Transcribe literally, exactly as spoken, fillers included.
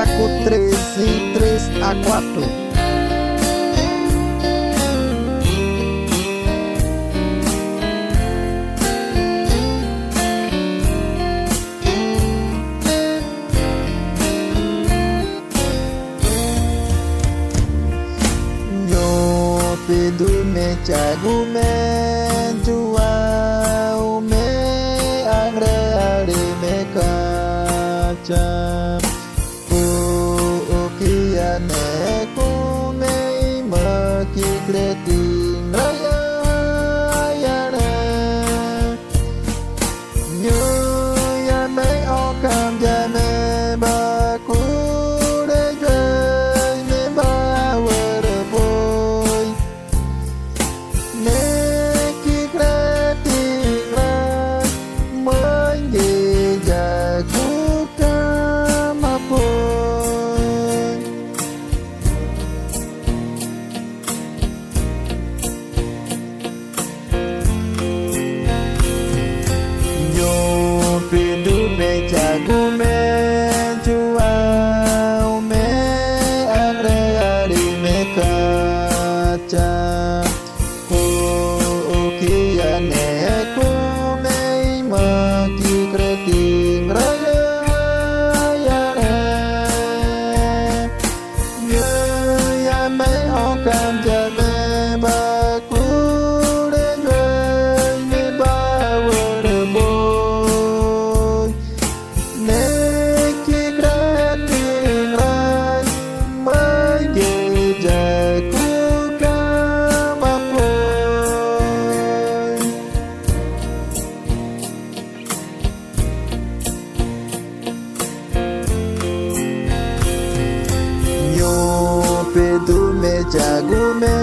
Aku três e três a quatro. Nho Pedro me Tiago me João me André Ari me Kátia. Ku ukiane ku me i maki kreti ngraya yane. Nyo ya me okam ja me ba ku de jwe me ba were boy. Neki kreti ngraya mangge ja ku kama boy. Nyo Pedro me Tiago me João me André Ari me Kátia. Ku ukiane ku me i maki kreti ngraya yane. Nyo ya me okam ja me ba ku de jwe me ba were boy. Neki kreti ngraya mangge ja ku kama boy. Nyo Pedro me Tiago me